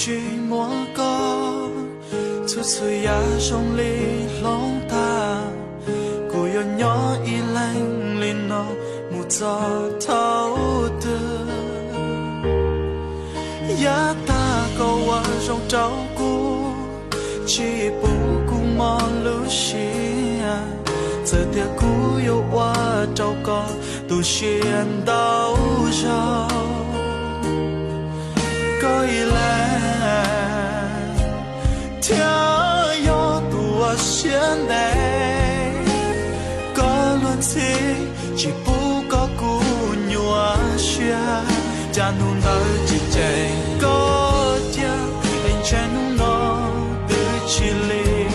Tsis muaj koj, txhua txhua yam zoo li hloov tag. Kuv yuav nyob ib leeg li no mus txog thaum twg? Yav tag koj ua zoo rau kuv, tsis pub kuv mob lub siab. Txawm tias kuv yuav ua rau koj tu siab ntau zaus, koj ib leeg thiaj yog tus uas siab ntev. Koj luag ntxhi tsis pub koj kuv nyuaj siab, cas hnub ntawd tsis ceem koj cia, es ntshai hnub no twb tsis lig.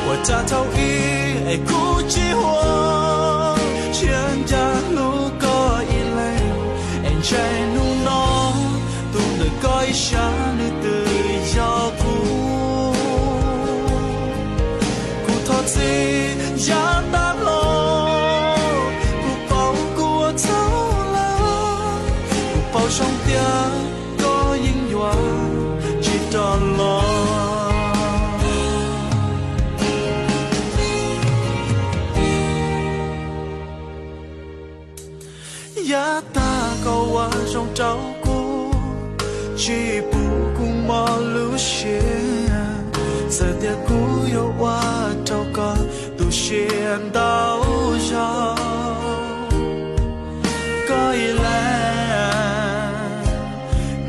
Ua cas thaum ub es kuv tsis huam, sia ncaj hlub koj ib leeg, es ntshai hnub no tus ntawm koj ib sab nws twb yog kuv. Kuv thov txim yav tas los, kuv paub kuv ua txhaum lawm, kuv paub zoo tias koj yeej yuav tsis rov los. Yav tag koj ua zoo rau kuv, tsis pub kuv mob lub siab. Txawm tias kuv yuav ua rau koj tu siab ntau zaus, koj ib leeg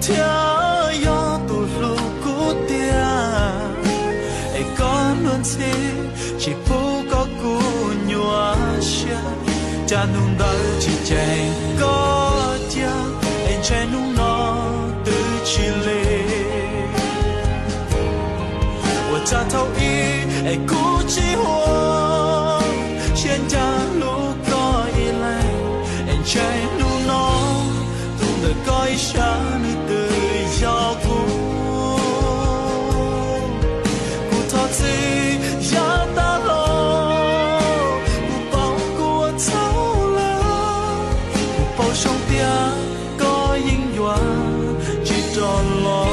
thiaj yog tus hlub kuv tiag. Es koj luag ntxhi tsis pub koj kuv nyuaj siab, cas hnub ntawd tsis ceem koj cia, es ntshai hnub no twb tsis lig. Ua cas thaum ub es kuv tsis huam, sia ncaj hlub koj ib leeg, es ntshai hnub no tus ntawm koj ib sab nws twb yog kuv. Kuv thov txim yav tas los, kuv paub kuv ua txhaum lawm, kuv paub zoo tias koj yeej yuav tsis rov los.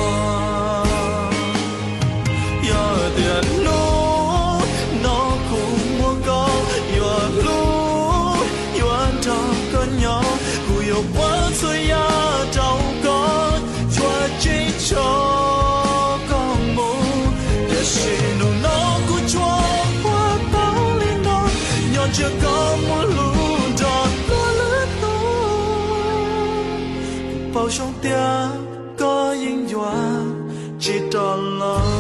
Yog tias hnub no kuv muaj koj, yuav hlub yuav nrog koj nyob, kuv yuav ua txhua yam rau koj, yuav tsis tso koj mus. Tiam sis hnub no kuv tsuas paub tau li no, nyob ntsia koj muaj hlub nrog luag lwm tus. Kuv paub zoo tias koj yeej yuav tsis rov los.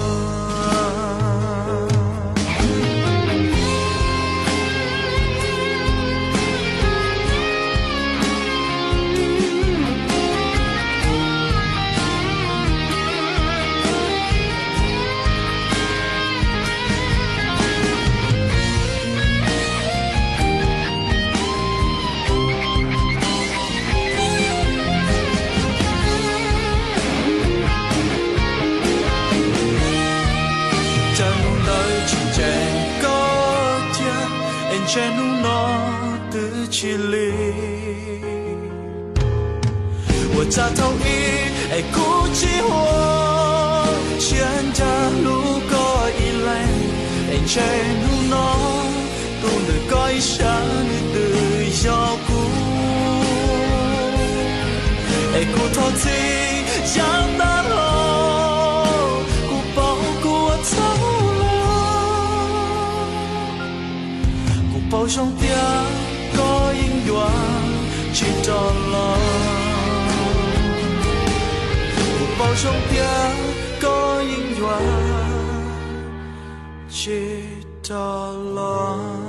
Cas hnub ntawd tsis ceem koj cia, es ntshai hnub no twb tsis lig. Ua cas thaum ub es kuv tsis huam, sia ncaj hlub koj ib leeg, es ntshai hnub no tus ntawm koj ib sab nws twb yog kuv. Es kuv thov txim yav tas los, kuv paub kuv ua txhaum lawm. Kuv paub zoo tias koj yeej yuav tsis rov los. Kuv paub zoo tias koj yeej yuav tsis rov los.